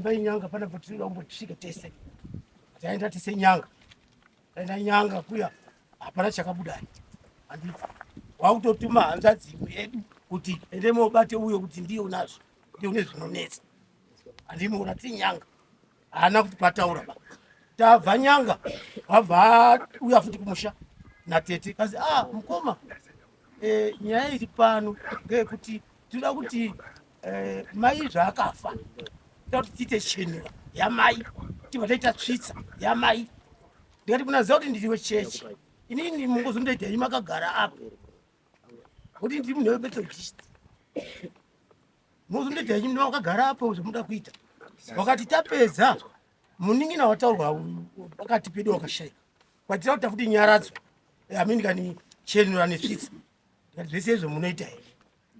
Hambai nyanga panapa tinoda kumbotisvika tese. Taenda tese nyanga. Taenda nyanga kuya hapana chakabuda. Handiti. Wakutotuma hanzvadzi imwe yedu kuti ende mobate uyo kuti ndiye unazvo. Ndiye une zvinonetsa. Handimuona tiri nyanga. Haana kuti pataura ba. Tabva nyanga wabva uya futi kumusha natete kazi ah mukoma eh, nyaya iri pano ngeyekuti tinoda kuti eh, mai zvaakafa toda kuti tiite chenura yamai tibva taita tsvitsa yamai ndikati munaziva kuti ndiri wechechi inini mungozondoita henyu makagara apo kuti ndiri munhu wemethodist mozondoita henyu makagara apo zvamuda kuita wakati tapedza munin'ina wataurwa pakati pedu wakashaika kwatira kuti tafuti nyaradzo amini kani chenura nesvitsa ndikati zvese izvo munoita here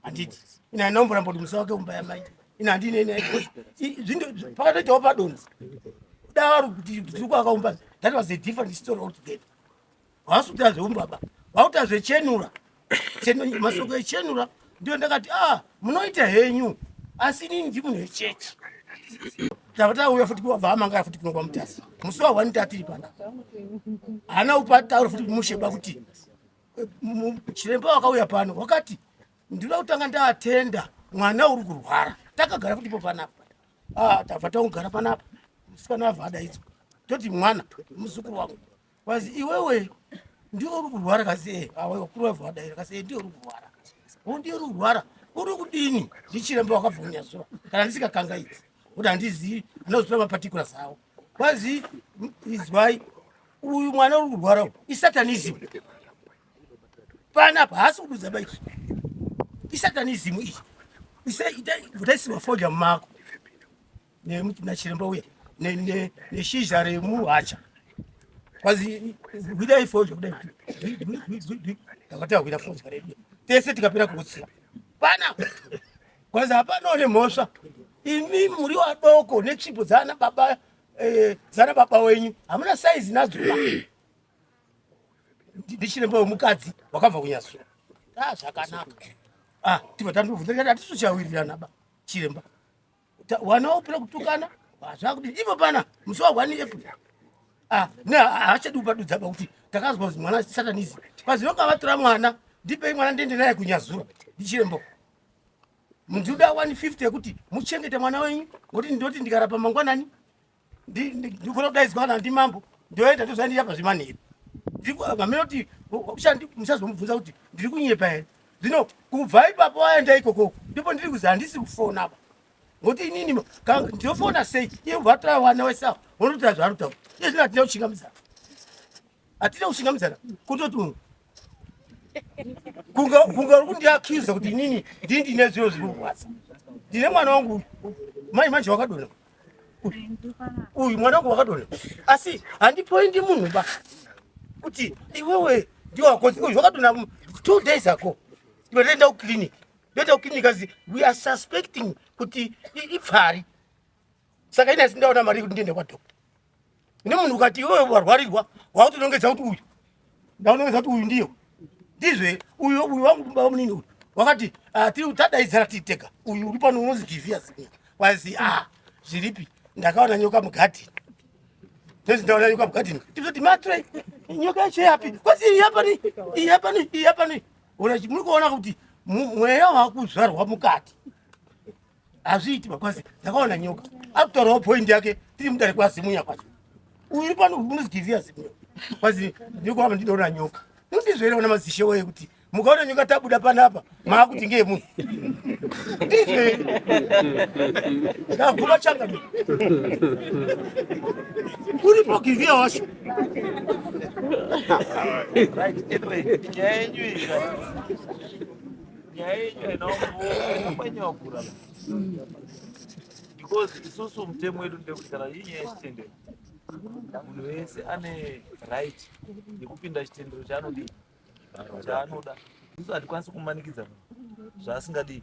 handiti ina handina kumboramba kuti musa wake umba yamai ina handine pakatoitawo padonzi dava kuti tiri kuakaumba that was a different story altogether hausi kuita zveumbaba wakuita zvechenura masoko echenura ndiyo ndakati ah munoita henyu asi inini ndi munhu wechechi tava tauya futi kuwabva amangara futi kuno kwamutasa musi wa one tatiri pana haana kupataura futi musheba kuti eh, chiremba wakauya pano wakati ndinoda kutanga ndaatenda mwana uri kurwara takagara futi ipo panapa ah tabva taungara panapa musikana abva adaidzwa toti mwana muzukuru wangu Kwazi iwewe ndiwe uri kurwara kasi eh awe wakuru wabva wadaira kasi eh ndiwe uri kurwara. Wo ndiwe uri kurwara. Uri kudini? Ndichiremba wakabva kunyazura. Kana ndisikakangaidzi. Kuti handizivi anozotora maparticulars awo. Kwazi izwai uyu mwana uri kurwara uyu isatanism. Panapa haasi kududza ba izvi. Isatanism iyi. Itaisirwa fodya mumako. Nachiremba uya neshizha remuhacha kwazi hwidai fodya kudai takati ahwida fodya redu tese tikapera kuutsira pana kwazi hapana une mhosva imi muri wadoko netsvimbo dzaana baba eh, dzaana baba wenyu hamuna saizi nadzo ndichiremba wemukadzi wakabva kunyasura ah zvakanaka ah tibva tandobvunza hatisuchawirirana ba chiremba wana wopera kutukana zvakudi ivo pana musi wa 1 April ah ne haachadi kupadudza ba kuti takazwa kuti mwana satanism kwazi vanga vatora mwana ndipei mwana ndiende naye kunyazura ndichirembo ndinoda 150 yekuti muchengete mwana wenyu ngokuti ndoti ndikarapa mangwanani ndikona kudaidzwa kana ndimambo ndoenda ndozvaindiita pazvimanheru vamene kuti musazomubvunza kuti ndiri kunyepa here zvino kubva ipapo waenda ikoko ndipo ndiri kuzi handisi kufona apa ngokuti inini ndinofona sei iye ubva atora vana wese ava vonotoita zvaari kutaura iye zvino hatina kuchingamidzana hatina kuchingamidzana kutoti munhu kunga kunga uri kundiacusa kuti inini ndini ndine zviro zviri kurwadza ndine mwana wangu mai manje wakadonha uyu mwana wangu wakadonha asi handipoindi munhu ba kuti iwewe ndiwe wakonzi uyu wakadonha 2 days ago ndoenda kuclinic ndoenda kuclinic azi we are suspecting kuti ipfari saka ini asi ndaona mari yekuti ndiende kwadoctor nemunhu ukati iwewe warwarirwa wakutonongedza kuti uyu ndakunongedza kuti uyu ndiyo ndizve uyu uyu wangu baba munini uyu wakati ah, tiri tadaidzana tiri tega uyu uri pano unozi givia zimwe kwazi ah zviripi ndakaona nyoka mugadheni ndozi ndaona nyoka mugadheni tizoti matre nyoka yacho yapi kwazi iyi yapani iyi yapani iyi yapani ona muri kuona kuti mweya wakuzvarwa mukati hazviiti makwazi ndakaona nyoka akutaurawo point yake tiri mudare kwazimunya kwacho uyu pano unozigivia zimunya kwazi ndikuhamba ndinoona nyoka ndizvo ona mazishe woye kuti mukaona nyoka tabuda panapa maakuti ngeye munhu ndizvo ndaguma changa uripo givia wacho Right, anyway, nyaya yenyu iyi nyaya yenyu haina kwanyawakura because isusu mutemo wedu ndekuti kana ii nyaya yechitendero munhu wese ane right yekupinda chitendero chaanodii chaanoda isusu hatikwanisi kumanikidza munhu zvaasingadii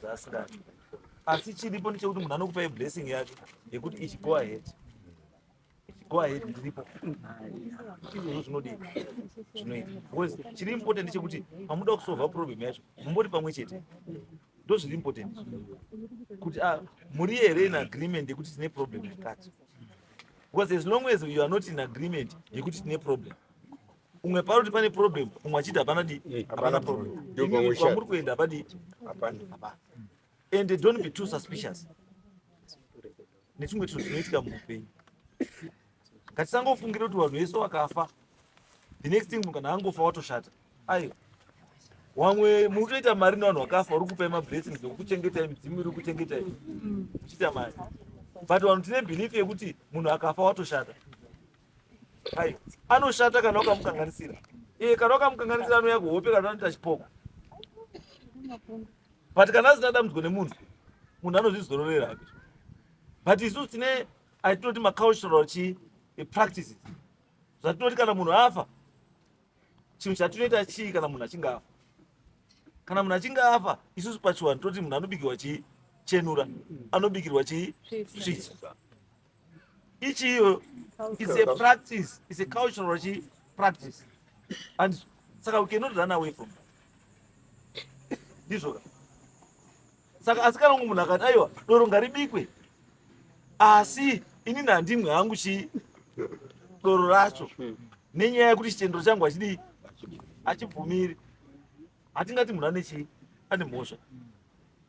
zvaasingadi asi chiripo ndechekuti munhu anokupai blessing yake yekuti ichi go ahead go ahead ndiripo izvozvo zvinodii zvinoita because chiri important ndechekuti pamuda kusolva problem yacho mumbori pamwe chete. Ndozviri important kuti ah, muri here in agreement yekuti tine problem yakati, because as long as you are not in agreement yekuti tine problem, umwe paroti pane problem, umwe achiti hapana di hapana problem, kwamuri kuenda hapadi hapana. And don't be too suspicious nechimwe chinhu chinoitika muupenyu. Ngatisangofungira kuti vanhu vese vakafa, the next thing munhu kana angofa watoshata. Aiwa, wamwe muri kutoita mari nevanhu vakafa, uri kupai mablessings ekukuchengetai, midzimu iri kuchengetai muchiita mari, but vanhu tine belief yekuti munhu akafa watoshata. Aiwa, anoshata kana wakamukanganisira. Iye kana wakamukanganisira anouya kuhope kana anoita chipoko, but kana asina dambudziko nemunhu, munhu anozvizororera hake. But isusu tine atinoti macultural chi practices zvatinoti kana munhu afa, chinhu chatinoita chii kana munhu achinge afa? Kana munhu achinge afa, isusu pachiwanhu toti munhu anobikirwa chii? Chenura. Anobikirwa chii? Svitsa. Ichiyo it's a practice, it's a cultural chi practice, and saka we cannot run away from that. Ndizvo ka? Saka asi kana umwe munhu akati, aiwa, doro ngaribikwe, asi inini handimwe hangu chi doro racho nenyaya yekuti chitendero changu hachidii, hachibvumiri, hatingati munhu ane chii, ane mhosva,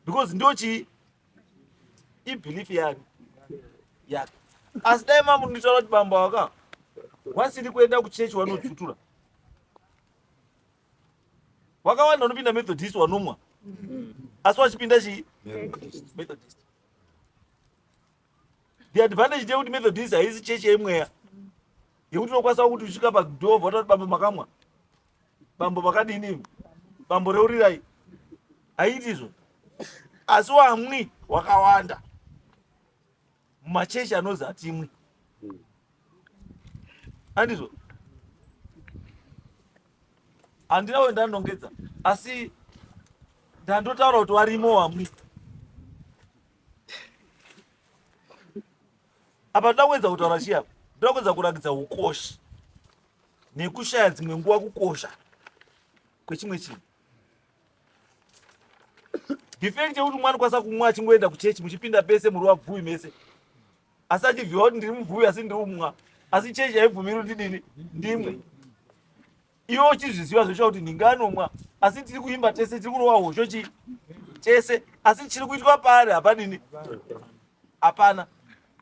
because ndo chii, ibelief yani yake. Asi dai mamunditaura kuti bambo waka wasiri kuenda kuchechi wanodzutura wakawanda, unopinda Methodist wanomwa, asi wachipinda chii? Methodist. The advantage ndeyekuti Methodist haisi chechi yemweya yekuti unokwanisa kuti usvika padhoo votati, "Bambo makamwa, bambo makadini, bambo reurirai." Haiti izvo, asi wamwi wakawanda mumachechi anozi hatimwi, handizvo? Handina we ndanongedza, asi ndandotaura kuti warimo wamwi. Apa ndoda kuedza kutaura chii? Apa ndoda kuedza kurakidza ukoshi nekushaya dzimwe nguva kukosha kwechimwe chinhu. The fact yekuti mwana anokwanisa kumwa achingoenda kuchechi, muchipinda pese muri wabvuwi mese, asi achibviwa kuti ndiri mubvuwi asi ndiri kumwa, asi chechi haibvumiri kuti ndidini, ndimwe. Iwe uchizviziva zvesha kuti ndinganomwa, asi tiri kuimba tese, tiri kurova hosho chi tese, asi chiri kuitwa paari hapadini, hapana.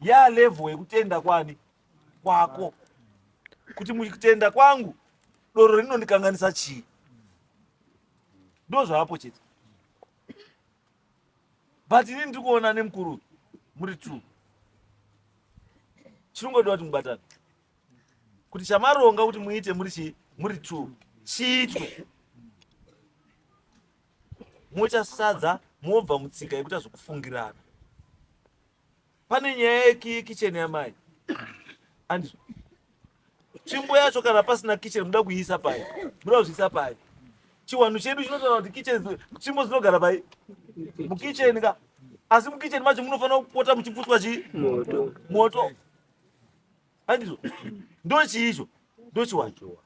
Ya level yekutenda kwani kwako kuti mukutenda kwangu doro rinondikanganisa chii, ndo zvavapo chete. But inini ndiri kuona nemukuru muri two, chinongodiwa kuti mubatane, kuti chamaronga kuti muite muri chii, muri two, chiitwe. Mochasadza mobva mutsika yekuita zvokufungirana. Pane nyaya yekicheni yamai, andizvo? Tsvimbo yacho kana pasina kicheni, muda kuiisa pai? Muda kuzviisa pai? Chiwanhu chedu chinotaura kuti kicheni, tsvimbo dzinogara pai? Mukicheni ka. Asi mukicheni macho munofanira kupota muchipfutswa chii? Moto, andizvo? Ndo chiicho, ndo chiwanhu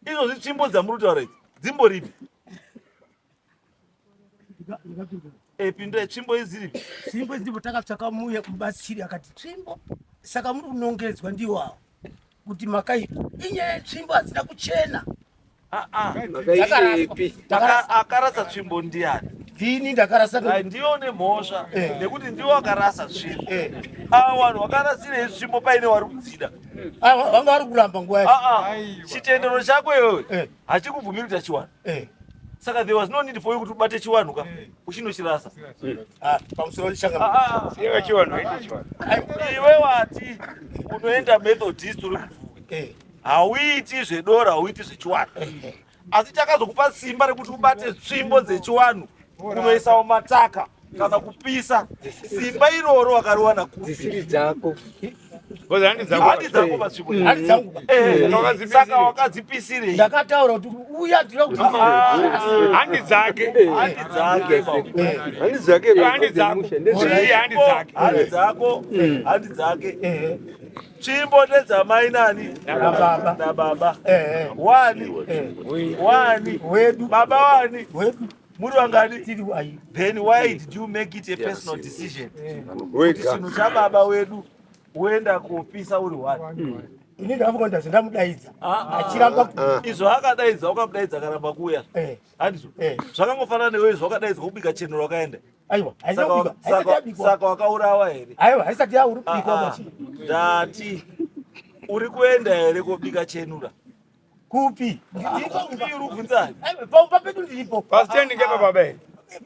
izvozvi. Tsvimbo dzamuri kutaura idzi dzimboripi? Pindura, tsvimbo idziripi? Tsvimbo idzi ndipo takatsvaka muya mubatsiri akati tsvimbo. Saka muri kunongedzwa ndiwo awo kuti makaipa. Inyaya yetsvimbo hadzina kuchena. Ah, ah. Dzakaraswa. Akarasa tsvimbo ndiani? Ndini ndakarasa. Ai, ndiyo nemhosva nekuti ndiwo akarasa tsvimbo. Ava vanhu vakarasirei tsvimbo paine wari kudzida? Ah, vanga vari kuramba nguva yacho. Ah, ah. Chitendero chako iwewe hachikubvumiri kuita chiwanhu. Saka there was no need for you kuti ubate chiwanhu ka uchinochirasa. Ah, pamusoro changa. Ah, ah. Iwe chiwanhu haite chiwanhu. Iwe wati unoenda Methodist, uri kubvuwi, hauiti zvedora, hauiti zvechiwanhu, asi chakazokupa simba rekuti ubate tsvimbo dzechiwanhu unoisawo mataka kana kupisa, simba iroro wakariwana kupi? Dzisiri dzako. Because handi dzako. Handi dzako patsvimbo. Handi dzangu ba. Saka wakadzipisirei? Ndakataura kuti uya tinoda kuti Handi dzake. Handi dzake ba. Handi dzake. Handi dzako. Chii handi dzake? Handi dzako, handi dzake. Tsvimbo ndedzamai nani? Nababa. Nababa. Eh. Wani wani? Wedu. Baba wani? Wedu. Muri vangani? Tiri ai. Then why did you make it a personal decision kuti Wega. chinhu chababa wedu woenda kopisa uri one? Ini ndakafunga ndazi ndamudaidza. Ah, ah. Achiramba ku. Izvo akadaidza, ukamudaidza akaramba kuuya. Eh. Handizvo? Eh. Zvakangofanana newe, izvo wakadaidzwa kubika chenuro wakaenda. Aiwa, haisati Saka- yabikwa. Haisati yabikwa. Saka wakaurawa here? Aiwa, haisati Ah, yaurubikwa ah. machi. Ndati uri kuenda here kobika chenura? Kupi? Ndiripo Kupi uri kubvunzani? Aiwa, paumba pedu ndiripo. Pasitendi ngepa baba iyi.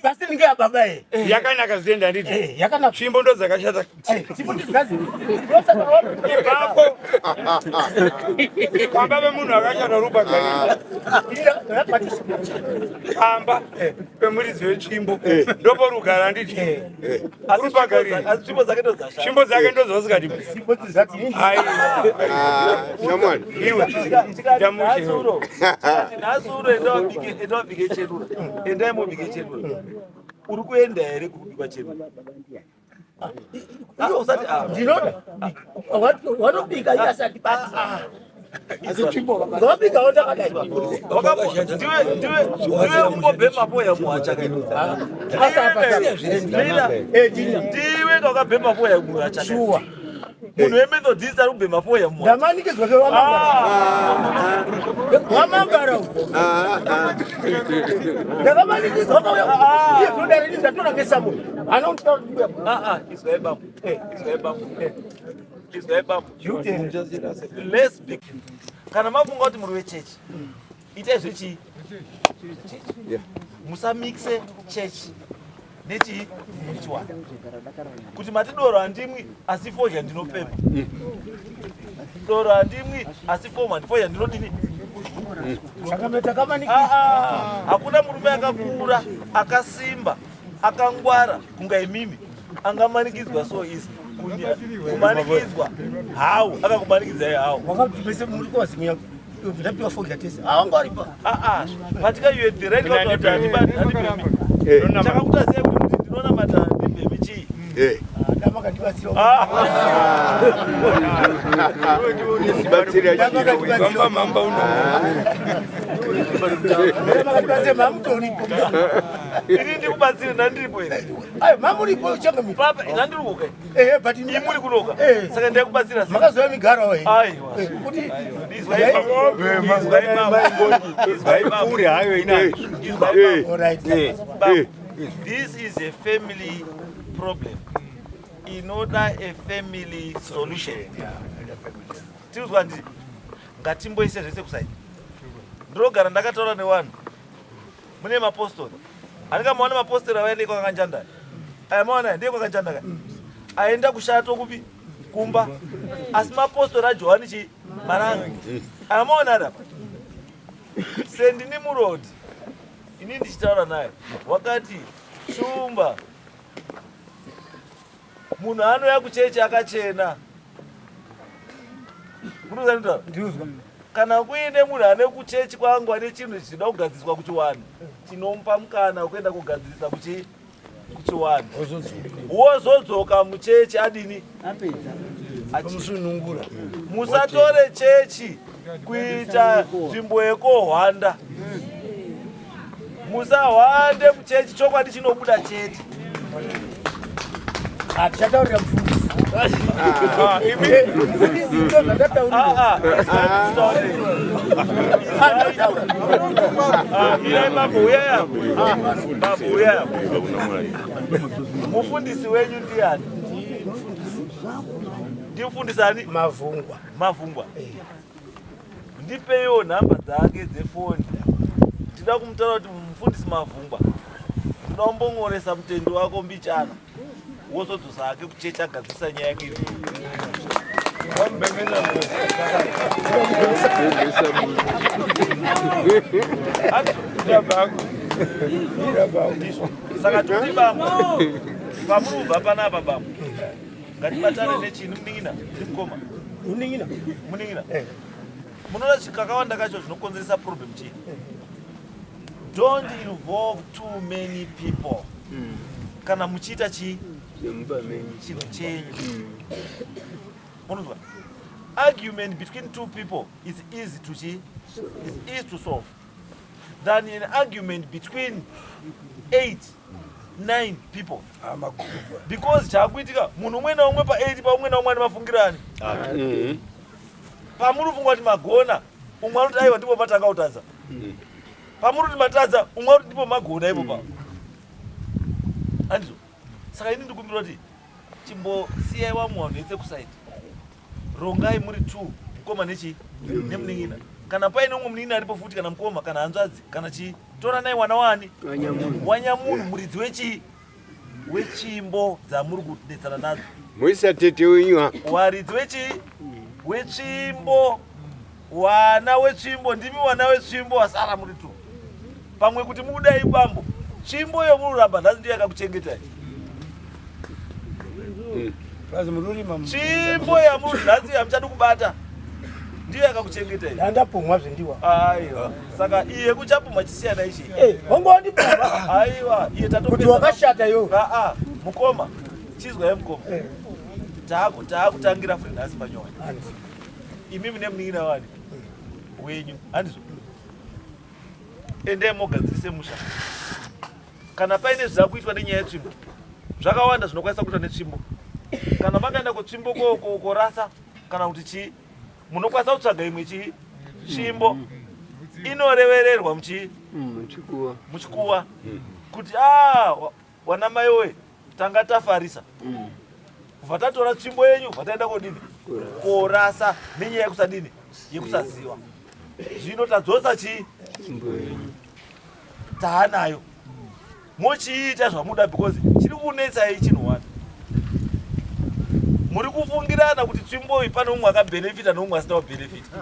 Pasi ndinge yababa eh. Yakanaka zitendi handiti. Eh, yakanaka. Tsvimbo ndo dzakashata. Eh, tsvimbo ndidzikazi. Ndosaka waona. Ipapo. Pamba pemunhu akashata rubagari. Pamba pemuridzi wetsvimbo ndoporugara handiti. Asi Urubagari. asi tsvimbo dzake ndodzashata. Tsvimbo dzake ndodzausingadi. Aiwa. Shamwari. Iwe. Tikati Ndamushe. nhasi uro, tikati nhasi uro enda wabike, enda wabike chenura, endai mobike chenura. Uri kuenda here kubikwa chenura? Ah, usati ah. Ndinoda. Wanobika iye asati bati. Ngawabika wondakadai. Ndiwe ndiwe ungobhema foya muhacha kai. Asa apa. Mira, Eh, ndini. ndiwe wakabhema foya muhacha kai. Shuwa. Munhu weMethodist ari kubhema foya muhacha. Ndamanikidzwa kewamangara. Wamangara uko. Ndakamanikidzwa kauya. Iye zvinodaro ini ndatora ngesamu. Ana unitaura kuti mbuya. Ah ah, izwai bambo. Izwai bambo. Izwai bambo. Let's be kana mafunga kuti muri wechechi, itai zvechii? Yeah. Musamixe chechi nechii nechiwani. Kuti mati doro handimwi asi fodya ndinopemha, doro handimwi asi foma fodya ndinodini? Saka takamanikidzwa. Ah, ah, hakuna murume akakura akasimba akangwara kunga imimi angamanikidzwa so easy. Kumanikidzwa hawu akakumanikidzai hawu. Wakati mese muri kwazimuya. Ndapiwa fodya tese. Awanga aripa. Ah, ah, patika you had the right Mina kuti handibhemi. Chakakuta sei kuti kuti ndinonamata handibhemi chii? Eh. Ndamakandibatsira. Ah. Batsira chiro. Mamba mamba uno. Ndamakandibatsira mamutoripo. Ini ndikubatsire ndandiripo here? Ayo mamuripo changamira. Papa ndandiri kuka. Eh, but Imi muri kunoka. Eh. Saka ndaikubatsira sei? Makazoya migaro eh. Aiwa. Eh, kuti Izwai baba. Izwai baba. Izwai baba. Haipfuuri hayo inayo. Izwai baba. All right. Baba. This is a family problem. Inoda a family solution. Tirikuzwa ndii? Ngatimboise zvese kusaidi. Ndinogara ndakataura nevanhu. Mune mapostori. Handingamaona mapostori avaende kwakanjanda. Aya maona ndiye kwakanjanda ka. Aenda kushato kupi? Kumba. Asi mapostori aJohani chi Maranga. Aya maona ari apa. Sendini murodi. Ini ndichitaura naye. Wakati shumba munhu anouya kuchechi akachena. Munoziva ndinotaura? Kana kuine munhu ane kuchechi kwangu ane chinhu chichida kugadziswa kuchiwanhu, tinomupa mukana wekuenda kugadzirisa kuchiwanhu, wozodzoka muchechi adini? Musunungura. Musatore chechi kuita nzvimbo yekohwanda. Musahwande muchechi, chokwadi chinobuda chete. Hatichataurira mufundisi. Mufundisi ndo zvandataurira. Ah, ah, Andataura. Ah, mirai bambo, uyai apo. Bambo, uyai apo. Mufundisi wenyu ndiani? Ndimufundisi ani? Mavhungwa. Mavhungwa. Ndipeiwo nhamba dzake dzefoni. Ndida kumutaura kuti mufundisi Mavhungwa, ndoda kumbongoresa mutendi wako mbichana, wozodzosa hake kuchechi agadzirisa nyaya yake iri. Saka toti bambo, pamuri kubva panapa bambo, ngatibatane nechini munin'ina ndimukoma. Munin'ina. Munin'ina. Eh. Munoona kakawanda kacho zvinokonzeresa problem chii? Don't involve too many people kana muchiita chii chinhu chenyu. Munozwa, argument between two people is easy to chi is easy to solve. than an argument between 8 9 people because chaakuitika munhu umwe naumwe pa8 paumwe naumwe ane mafungirani pamuri kufunga kuti magona umwe anoti aiwa ndipo matanga kutadza pamuri kuti matadza umwe anoti ndipo magona ipo pa andizvo saka ini ndikumbira kuti chimbosiyai wamwe vanhu vese kusaidi rongai muri two mukoma nechii nemunin'ina kana paine umwe munin'ina aripo futi kana mukoma kana hanzvadzi kana chii toranai wana wani wanyamunhu muridzi wechii wetsvimbo dzamuri kunetsana nadzo Moisa tete wenyu apa. Waridzi wechii wetsvimbo wana wetsvimbo ndimi wana wetsvimbo wasara muri tu pamwe kuti mudai bambo tsvimbo iyo mururamba nhasi ndiyo yakakuchengetai tsvimbo yamuri nhasi yamuchadi kubata ndiyo yakakuchengetai Ndandapumwa zvendiwa. Aiwa saka iye kuchapumwa chisiyana ichi. Eh, wangu wandipumwa. Aiwa iye tatopedza. Kuti wakashata iwe. Ah ah mukoma chizwai mukoma. Eh. Taku takutangira futi nhasi panyowani. Imi mune munin'ina wani wenyu handizvo? Endai mogadzirise musha. Kana paine zvida kuitwa nenyaya yetsvimbo zvakawanda zvinokwanisa kuitwa netsvimbo. Kana makaenda kutsvimbo korasa kana kuti chii munokwanisa kutsvaga imwe chii tsvimbo inorevererwa muchii muchikuwa kuti a ah, wana mai woye tanga tafarisa kubva tatora tsvimbo yenyu kubva taenda kodini korasa nenyaya yekusadini yekusaziva zvino tadzosa chii taanayo mochiita zvamuda because chiri kunetsai chinhu wani muri kufungirana kuti tsvimbo iyi pane umwe akabhenefita neumwe asina kubhenefita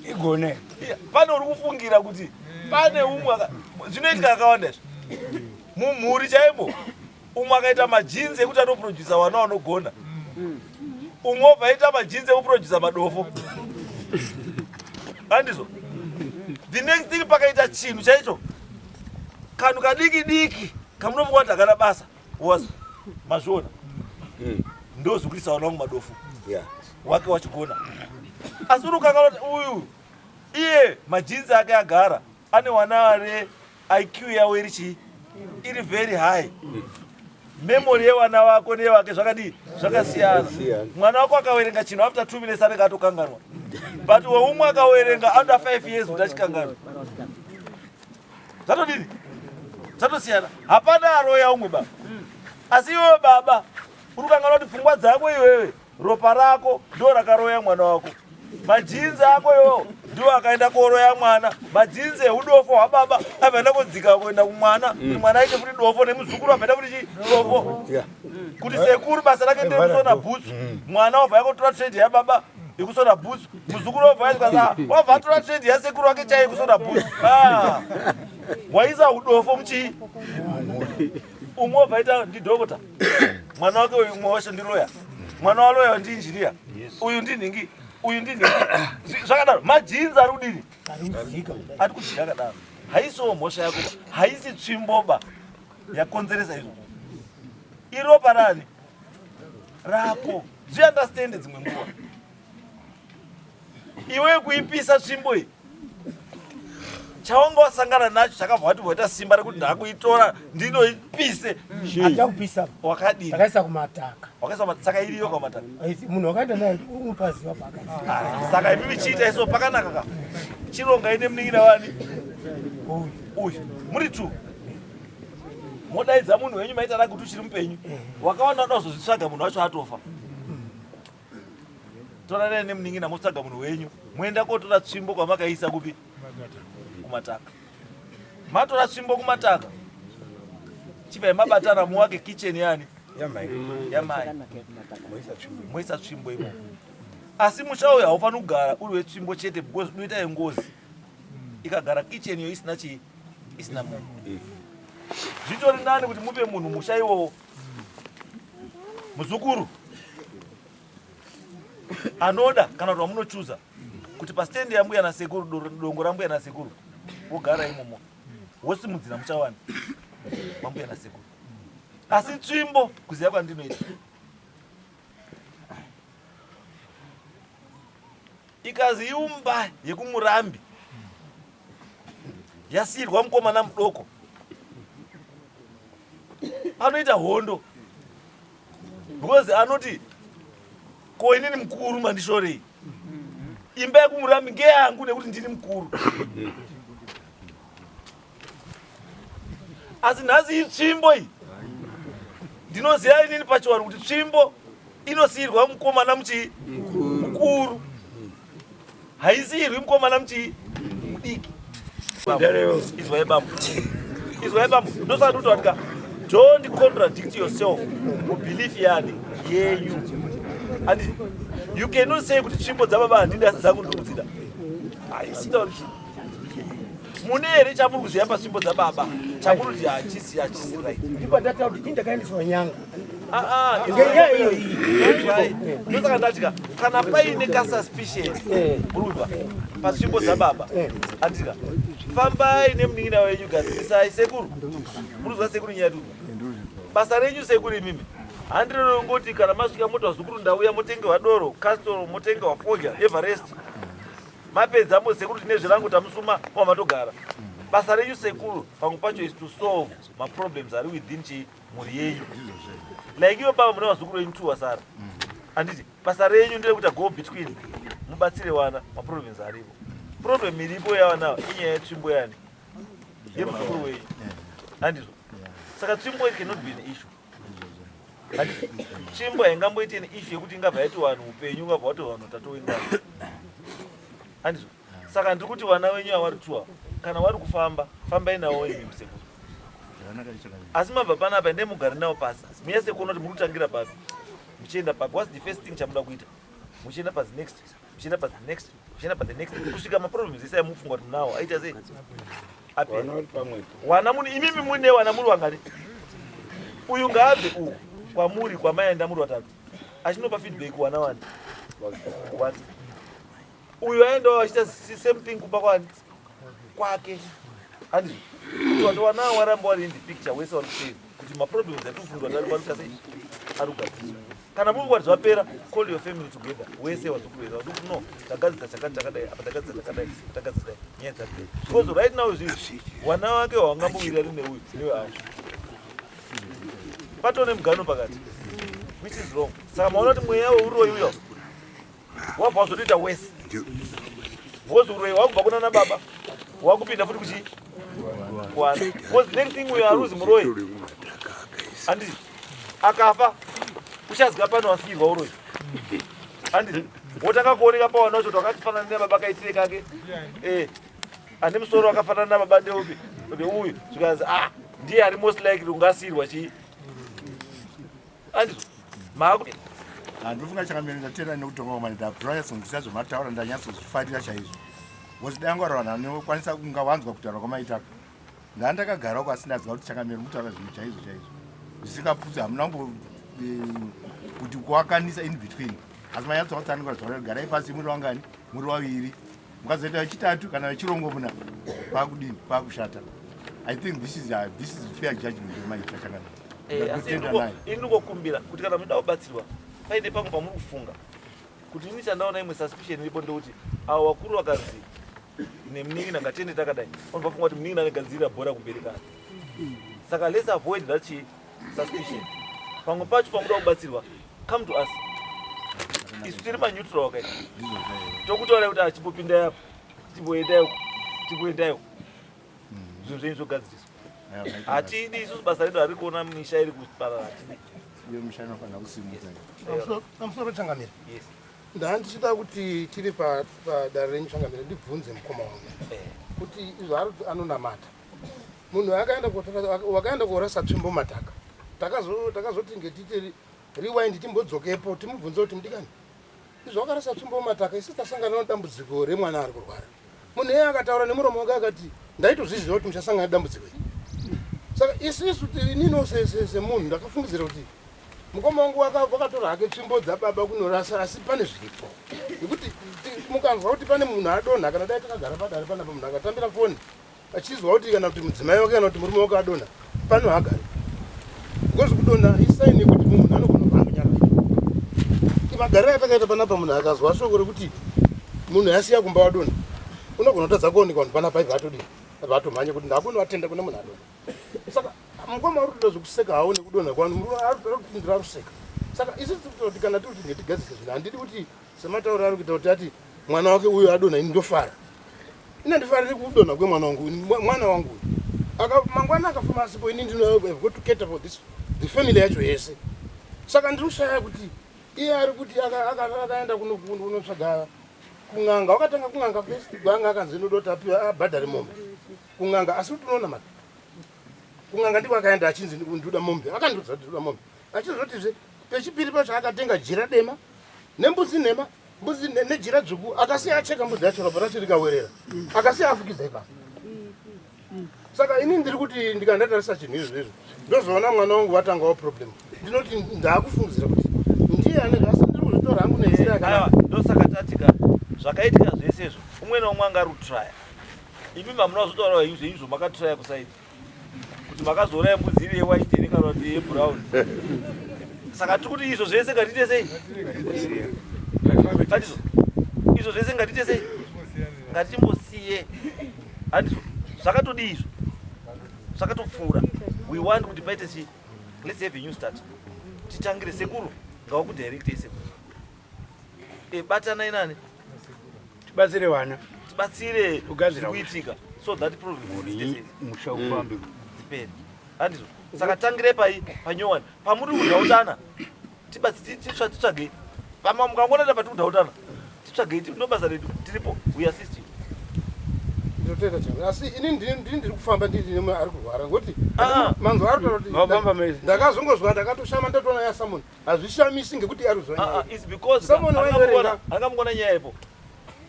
igone pane uri kufungira kuti pane umwe zvinoitika kakawanda izvi mumhuri chaimo umwe akaita majinzi ekuti anoprodusa wana wanogona umwe obva aita majinzi ekuprodusa madofo andizvo the next thing pakaita chinhu chaicho kanhu kadiki diki kamunofunga kuti hakana basa was mazviona ndozvikuisa wana wangu madofo wake wachigona asi uri ukanganwa kuti uyu iye majinzi ake agara ane wana vane IQ yavo iri chii iri very high memory yevana vako neyevake zvakadii zvakasiyana mwana wako akawerenga chinhu after 2 minutes anenge atokanganwa but weumwe akawerenga under 5 years kuti achikanganwa zvatodini zvatosiyana hapana aroya umwe baba asi iwewe baba uri kukanganwa kuti pfungwa dzako iwewe Ropa rako ndo rakaroya mwana wako. Majinzi ako iwo ndiwo akaenda koroya mwana. Majinzi eudofo hwababa abva kodzika kuenda kumwana kuti mwana aite futi dofo nemuzukuru abva futi chi dofo. Kuti sekuru basa rake nderekusona bhutsu. Mwana wabva yakotora trade yababa yekusona bhutsu. Muzukuru wabva yaita wabva atora trade yasekuru wake chaiye yekusona bhutsu. Ah. Waisa udofo muchii? Umwe wabva aita ndidhokota. Mwana wake uyu umwe wacho ndiloya. Mwana waloya ndiinjiniya. Uyu ndinhingi, uyu ndinhingi. Zvakadaro majinzi ari kudini? Ari kudzika akadaro. Haisiwo mhosva yako ba. Haisi tsvimboba yakonzeresa izvozvo. Iropa rani? Rako. Zviunderstand dzimwe nguva. Iwe kuipisa tsvimbo iyi chawanga wasangana nacho chakabva wati waita simba rekuti ndakuitora ndinoipise. Handakupisa. Wakadini? Ndakaisa kumataka. Wakaisa kumataka. Saka iriyo kumataka. Munhu wakaenda naye unopaziva paakaisa. Ah, saka imimi chiita iso pakanaka ka. Chironga ine munin'ina wani? Uyu. Uyu. Muri two. Modaidza munhu wenyu maita rake kuti uchiri mupenyu. Wakawanda wada kuzozvitsvaga munhu wacho atofa. Toranai nemunin'ina motsvaga munhu wenyu moenda kotora tsvimbo kwamakaisa kupi kumataka matora tsvimbo kumataka chibvai mabatana muwake kitchen yani yamai moisa tsvimbo imomo asi musha uyu haufaniri kugara uri wetsvimbo chete because unoita yengozi ikagara kitchen iyo isina chii isina munhu zvitori nani kuti mupe munhu musha iwowo muzukuru anoda kana kuti wamunochuza kuti pastendi yambuya nasekuru dongo rambuya nasekuru wogara imomo wosimudzira muchawani mambuya nasekuru asi tsvimbo kuziva kwandinoita Ikazi imba yekumurambi yasiyirwa mukomana mudoko, panoita hondo, because anoti, "Ko inini mukuru mandishorei? Imba yekumurambi ngeyangu nekuti ndini mukuru." Asi nhasi itsvimbo iyi, ndinoziva inini pachivanhu kuti tsvimbo inosiyirwa mukomana muchii mukuru, haisiyirwi mukomana muchii mudiki. Izwai bambo, izwai bambo, ndosaka ndikuti ka, don't contradict yourself mubelief yani yenyu. And you cannot say kuti tsvimbo dzababa handidi, asi dzangu ndiri kudzida. Haisitauri. Mune here chamuri kuziva patsvimbo dzababa chamuri kuti hachisi, hachisi right? Ndipo ndataura kuti ini ndakaendeswa nyanga. Ah, ah, Ngenyaya iyoyi. Ndosaka ndatika kana paine kasuspicion, murikuzwa, patsvimbo dzababa, andika fambai nemunin'ina wenyu, gadzirisai. Sekuru, murikuzwa sekuru, nyaya tuka basa renyu sekuru imimi handirongoti kana masvika moti, "Vazukuru, ndauya," motengewa doro Castle, motengewa fodya Everest, mapedza mo, "Sekuru, tine zvirango, tamusuma," mwa matogara. Basa renyu sekuru pamwe pacho is to solve maproblems ari within chi mhuri yenyu. Like ivo baba, mune vazukuru venyu two vasara, handiti? Basa renyu nderekuti go between, mubatsire wana maproblems aripo. Problem iripo yavanawo inyaya yetsvimbo yani yemuzukuru wenyu, handizvo? Saka tsvimbo, it cannot be an issue. Handiti? Tsvimbo haingamboiti an issue yekuti ingabva yaiti vanhu upenyu ungabva wati vanhu tatoenda, handizvo? Saka ndiri kuti vana venyu avari two, kana vari kufamba, fambai navo imi sekuru. Asi mabva panapa, endai mugare navo pasi, munyase kuona kuti muri kutangira papi, muchienda papi. What's the first thing chamuda kuita? Muchienda pazi next, muchienda pazi next, muchienda pa the next, kusvika maproblems ese amufunga kuti munawo aita sei, apera. Wana vari pamwepo. Wana muni imimi mune wana muri wangani? Uyu ngaabve uku kwamuri kwamaenda muri watatu, achinopa feedback wana wani wati uyu aendawo achiita same thing kumba kwani kwake, handizvo? Kuti vanhu wanawo waramba wari in the picture wese wari kusei kuti maproblems atikufunga kuti ari kuita sei, ari kugadziswa. Kana muri kuti zvapera, call your family together wese, wazukuru wese, wazukuru, no, tagadzisa chakati chakadai apa, tagadzisa chakadai, tagadzisa dai, nyaya dzapera. Because right now izvizvi wana wake wawangambowirirani neuyu newe avo patone mugano pakati, which is wrong. Saka maona kuti mweya weuroyi uyo wabva wazotoita wese, because uroyi wakubva kuna nababa wakupinda futi kuchi kuwana. Because next thing, uyo aruzi muroyi, handiti? Akafa, uchazwa pano wasiyirwa uroyi, handiti? Wotanga kuoneka pawana wacho kuti wakatifanana nababa, kaitire kake, ane musoro wakafanana nababa ndeupi? Ndeuyu. Zvikanzi, "Ah, ndiye ari most likely ungasiyirwa chii," handizvo? Maaku Handifunga chakamira. Ndatenda nekutonga kwamaita. Ndanyatsokunzwisisa zvamataura, ndanyatsozvifarira chaizvo, because dai angwara vanhu anokwanisa kunga wanzwa kutaura kwamaitako. Ndaa ndakagara uko, asi ndaziva kuti chakamira mutaura zvinhu chaizvo chaizvo zvisingaputsi. Hamuna kumbo kuti kuwakanisa in between, asi manyatsowatsanangura zvaura. Garai pasi muri wangani? Muri waviri. Mukazoita vechitatu kana vechirongomuna, kwakudini? Kwakushata. I think this is fair judgment yemaita, chakamira. Asi Ndatotenda naye. Ini ndingokumbira kuti kana muchida kubatsirwa, paine pamwe pamuri kufunga kuti ini chandaona imwe suspicion iripo ndekuti avo vakuru vakanzi nemunin'ina, "Ngatende takadai," vanobva funga kuti munin'ina anegadzirira bhora kumberi kake. Saka let's avoid that suspicion. Pamwe pacho pamuda kubatsirwa, come to us. Isu tiri maneutral wakaita, tokutaura kuti achimbopinda apo, chimboendai uko, chimboendai uko, zvinhu zvenyu zvogadziriswa. Hatidi isusu, basa redu hari kuona misha iri kuparara, hatidi. Iyo misha inofanira kusimuka. Pamusoro, changamira. Yes. Ndaa ndichida kuti tiri padare renyu, changamira, ndibvunze mukoma wangu kuti izvo ari kuti anonamata. Munhu wakaenda korasa tsvimbo mataka, takazoti ngetiti rewind, timbodzokepo timubvunze kuti, "Mudikani, izvo wakarasa tsvimbo mataka, isi tasangana nedambudziko remwana ari kurwara." Munhu iye akataura nemuromo wake akati, "Ndaitozviziva kuti muchasangana nedambudziko iri." Saka isisu inino semunhu ndakafungidzira kuti mukoma wangu wakatora hake tsvimbo dzababa kunorasa, asi pane zviripo nekuti mukanzwa kuti pane munhu adonha, kana dai takagara padare panapa, munhu akatambira foni achizwa kuti kana kuti mudzimai wake kana kuti murume wake adonha pano, hagari, because kudonha isign yekuti munhu anogona kuhambonyara. Magariro atakaita panapa, munhu akazwa shoko rekuti Munhu asiya kumba wadonha, unogona kutadza kuonekwa kuti pana paibva atodii, abva atomhanya kuti ndakunovatenda kune munhu adonha. Saka mukoma uri kutoda zvekuseka hawo nekudonha kwanu, murume ari kuti ndiri kuseka. Saka isu tiri kutoti kana tiri kuti ngatigadzise zvinhu, handidi kuti sematauro ari kuita kuti ati mwana wake uyo adonha, ini ndofara. Ini handifariri kudonha kwemwana wangu, mwana wangu uyu. Aka mangwana akafuma asipo, ini ndino have got to cater for this the family yacho yese. Saka ndiri kushaya kuti iye ari kuti akaenda kunotsvaga kun'anga, wakatanga kun'anga first, gwanga akanzi inoda kuti apiwe abhadhare mombe kun'anga, asi kuti unoona mari kun'anga ndiko akaenda achinzi ndinoda mombe, akandiudza kuti ndinoda mombe, achizotizve pechipiri pacho akatenga jira dema nembudzi nhema, mbudzi nejira dzvuku, akasiya acheka mbudzi yacho, ropa racho rikawerera, akasiya afukidza ipapo. Saka ini ndiri kuti ndikandatarisa chinhu izvo izvo, ndozoona mwana wangu watangawo problem, ndinoti ndaakufungidzira kuti ndiye anenge, asi ndiri kuzvitora hangu nenzira yakanaka. Aiwa, ndosaka tatika zvakaitika zvese izvo, umwe naumwe anga ari kutraya. Imi mamuna kuzotaura henyu zvenyu zvomakatraya kusaidi kuti makazouraya mbudzi iri yewhite here kana kuti yebrown. Saka tiri kuti izvo zvese ngatiite sei? Handizvo, izvo zvese ngatiite sei? Ngatimbosiye. Handizvo, zvakatodii izvo, zvakatopfuura. We want kuti paite chii? Let's have a new start. Titangire sekuru, ngawakudirectei sekuru. Batanai nani? Tibatsire vana. Tibatsire Kugadzira zviri kuitika so that problem Muri musha ufambe. dzipere. Handizvo, saka tangire pai panyowani pamuri kudhautana, titsvagei pama mukangoona ta patiri kudhautana, titsvagei, ndo basa redu, tiripo, we assist you. Ndinotenda changu, asi ini ndiri kufamba ndiri nemwe ari kurwara ngokuti Ah. manzwa ari kutaura kuti Mafamba mese. Ndakazongozwa ndakatoshama, ndatoona yasamoni, hazvishamisi ngekuti ari kuzwa Ah, nyaya. ah, it's because Someone waiverenga. angamukona nyaya ipo,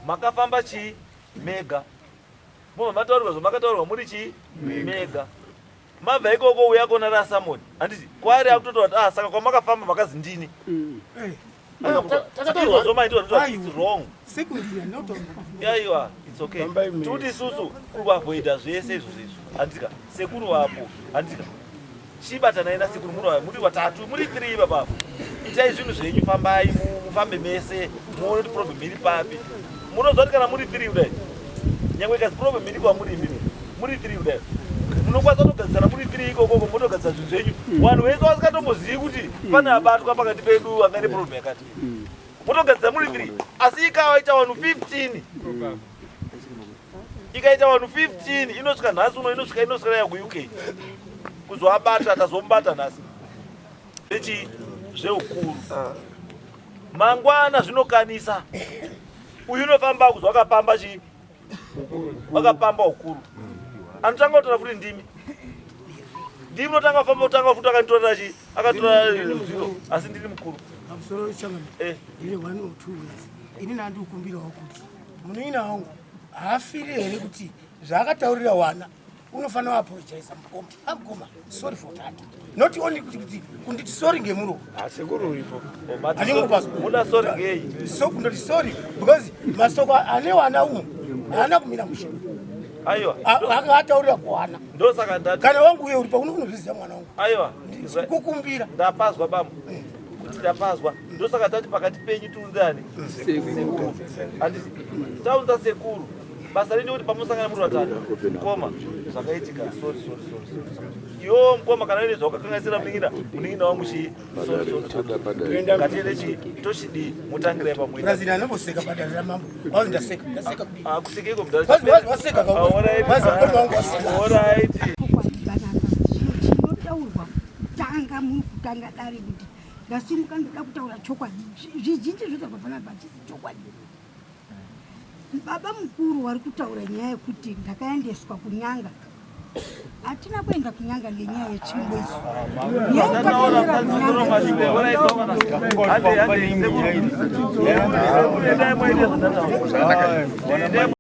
makafamba chii mega, mobva mataurirwa zvamakataurirwa muri chii mega, mabva ikoko uya kona rasamoni, handiti kwaari akutotaura kuti ah, saka kwamakafamba makazi ndini. Izvozvo maitwa ndoti it's wrong. Aiwa, it's okay. Fambai mese. Tikuti isusu kuavoida zvese izvozvo izvo, handika sekuru vapo, handika chibatanai nasekuru, muri vatatu, muri three ipapapo, itai zvinhu zvenyu, fambai, mufambe mese, muone kuti problem iri papi. Munoziva kuti kana muri three kudai, nyangwe ikazi problem iri kwamuri imimi, muri three kudai munokwanisa kutogadzisana muri three ikokoko, motogadzisa zvinhu zvenyu. Vanhu vese vasingatombozivi kuti pane abatwa pakati pedu anga neproblem yakati, motogadzisa muri three. Asi ikaita vanhu 15, ikaita vanhu 15, inosvika nhasi uno, inosvika ya kuUK kuzoabata, tazomubata nhasi zvechi zveukuru. Mangwana zvinokanisa uyu unofamba kuzwa akapamba chi wakapamba ukuru, anotanga kutora futi ndimi, ndimi unotanga kufamba, kutanga futi akanditorera chi akatora zviro, asi ndini mukuru. Pamusoro changamire. Ndine one or two words. Ini nandikukumbirawo kuti munin'ina wangu haafiri here kuti zvaakataurira wana unofanira kuapologiza mukoma, amukoma, sorry for that, not only kuti kunditi sorry ngemuromo. Asekuru uripo. Handingopazwa. Muda sorry ngei? So kundoti sorry because masoko ane wana umu haana kumira mushe. Aiwa. Akataurira kuwana. Ndosaka ndati Kana wangu uye uripa unozviziva mwana wangu. Aiwa. Kukumbira. Ndapazwa bambo, kuti ndapazwa. Ndosaka tati pakati penyu tiunze ani? Sekuru. Handiti taunza sekuru, basa redu kuti pamusangana muri vatatu, mukoma, zvakaitika, sorry, sorry, sorry, sorry, sorry. Iwo mukoma, kana ine zvawakakanganisira munin'ina, munin'ina wangu chii, sorry, sorry, sorry, ngatiende chii, tochidii, mutangirai pamuita. Brazil anomboseka padare ramambo, wazi ndaseka, ndaseka kudii? Akusekeko. Wazi waseka ka, wazi mukoma wangu waseka. Alright. Chokwadi panapa chino chinotaurwa kutanga muri kutanga dare kuti ndasimuka ndoda kutaura chokwadi. Zvizhinji zvotaurwa panapa hachisi chokwadi. Baba mukuru wari kutaura nyaya yekuti ndakaendeswa kunyanga. Hatina kuenda kunyanga ngenyaya yetsvimbo isu. Nyaya takaendera kunyanga. Hande, hande, sekuru. Sekuru, endai mwaite zvandataura. Endai.